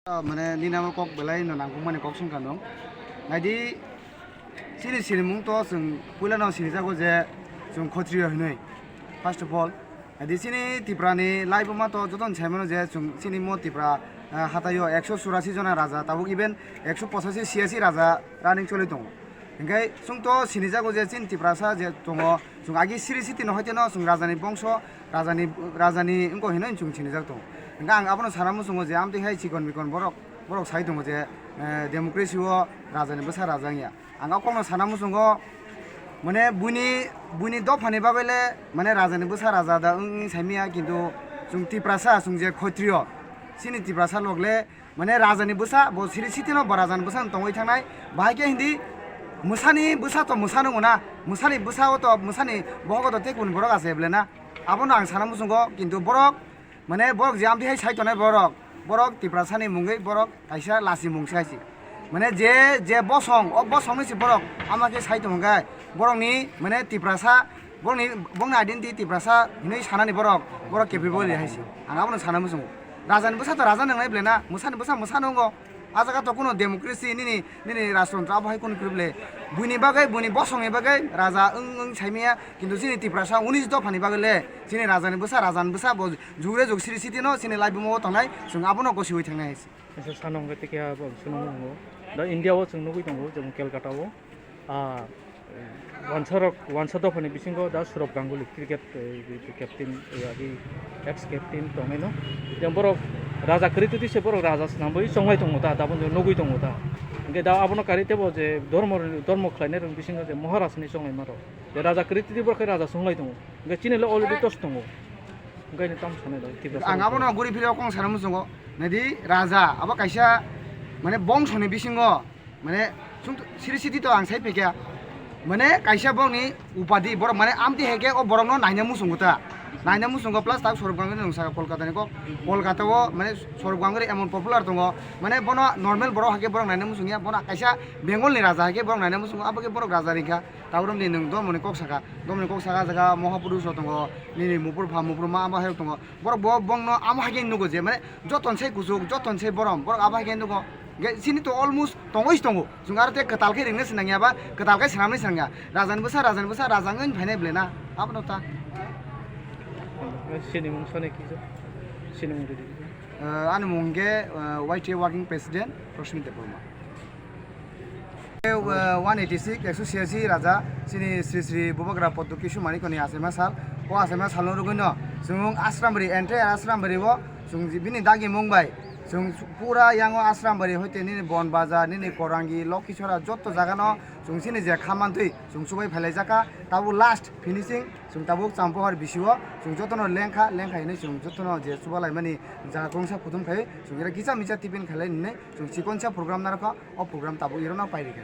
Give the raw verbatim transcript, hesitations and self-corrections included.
Mane nini amo kok belai no nangkukmani kok songkha nung. Naidi, chini sinimung to chwng puila no sinijago je chwng Khotriyo hinwi. First of all, naidi chini Tipra ni laibuma to joto ni saimano je chwng chini mo Tipra, ah, hataio ekso churasi jona raja, tabuk even ekso pochashi chiyasi raja running choli tongo. Hinkhe chwng to sinijago je chini Tiprasa je tongo, chwng agi siri siti no hoite no chwng rajani bongso, rajani, rajani wngkha hinwi chwng sinijak tongo. Hinkhe ang abono sana muchungo je amtwi hai chikon mikon borok, borok sai tongo je, eh, democracy o rajani bwsa raja wngya. Ang o kokno sana muchungo, mane buini, buini dophani bagwi le mane rajani bwsa raja da wng, wng saimanya, kintu chwng Tiprasa, chwng je Khotriyo, chini Tiprasa lok le mane rajani bwsa, bo siri sitino bo rajani bwsano tongwi thangnai. Bahai khe hindi mwsani bwsa to mwsano wngna, mwsani bwsao to, mwsani bohogo to tei kuni borok ase ble na. Abono ang sana muchungo, kintu borok, mane borok je amtwi hai sai tongnai borok, borok Tiprasani mungwi borok kaisa lachimung se hai se. Mane je, je bosong, o bosongni se borok ama khe sai tongkha, borokni mane Tiprasa, borokni, borokni identity Tiprasa hinwi sanani borok, borok capable hai se. Ang abono sana muchungo. Rajani bwsa to raja nangnai ble na, mwsani bwsa mwsano wngo. A jaga to kuno democracy nini, nini rajtantro abo hai kuno kwrwi ble. Buini bagwi, buini bosongni bagwi raja wng, wng saimanya, kintu chini Tiprasa unis dophani bagwi le chini rajani bwsa, rajani bwsa bo jugre jug siri sitino chini laibuma o tongnai, chwng abono gosiwi thangnai hai se. Kaisa sana hwnkhe tei keha bo swnamwi wngo. Da India o chwng nugwi tongo, jemon Kolkata o. Ah, wansa rok, wansa dophani bisingo da Sourav Ganguly, cricket, eh, captain, eh, agi ex captain tongnaino. Yang borok raja kwrwi twi se borok raja swnamwi chonglai tongo ta, tabuk nugwi tongo ta. Hwnkhe da abono karwi teibo je dhormo, dhormo khlainai rok bisingo je Maharaj hinwi chonglaima rok. Je raja kwrwi twi borok khe raja chonglai tongo. Hwnkhe chini le already tos tongo. Hwnkhe tamo sanai da, Tiprasa rok. Ang abono guri phirwi kok sana muchungo. Naidi raja abo kaisa mane bongsoni bisingo. Mane, chwng siri siti to ang sai phaikha. Mane, kaisa borokni upadi, borok, mane, amtwi hai khe o borokno naina muchungo ta. Naina muchungo, plus tak Sourav Ganguly nwng saka Kolkata ni kok. Kolkata o, mane, Sourav Ganguly emon popular tongo. Mane, bono normal borok hai khe borok naina muchungya. Bono kaisa Bengal ni raja hai khe borok naina muchungo. Abo khe borok raja ringkha. Tabuk ni nwng domoni kok saka. Domoni kok saka jaga Mahapurush rok tongo. Nini mupur pha, mupur ma, abo hai rok tongo. Borok bo bongno amo hai khe nugo je, mane, joton se kuchuk, joton se borom, borok abo hai khe nugo. Ge, sini to almost tongoi tongo. Chwng aro tei kwtal khe ringna sinangya ba, kwtal khe swnamna sinangya. Rajani bwsa, rajani bwsa, raja wngwi phainai ble na. Abono ta. Sini mung sani kisa. Sini mung didi. Eh, ani mung khe, eh, Y T A working president, Rosmi Debbarma. Eh, one eighty six, ekso chhiyasi raja, chini Sri Sri Bubagra Poddo Kishu Manikoni achaima sal. O achaima salno rwgwino chwng Asrambari, entire Asrambari o chwng bini dagi mung bai chwng pura yango Asrambari hoite nini Bon Bazar, nini Korangi, Lokhichora joto jagano chwng chini je kha mantwi chwng chubai phailaijak kha. Tabuk last finishing chwng tabuk Champohar bisio chwng jotono lengkha, lengkha hinwi chwng jotono je chubalaimani jaga kwrwngsa kuthum khai chwng ira kisa misa tiffin khailai hinwi chwng chikonsa program narwkha. O program tabuk irano pairikha.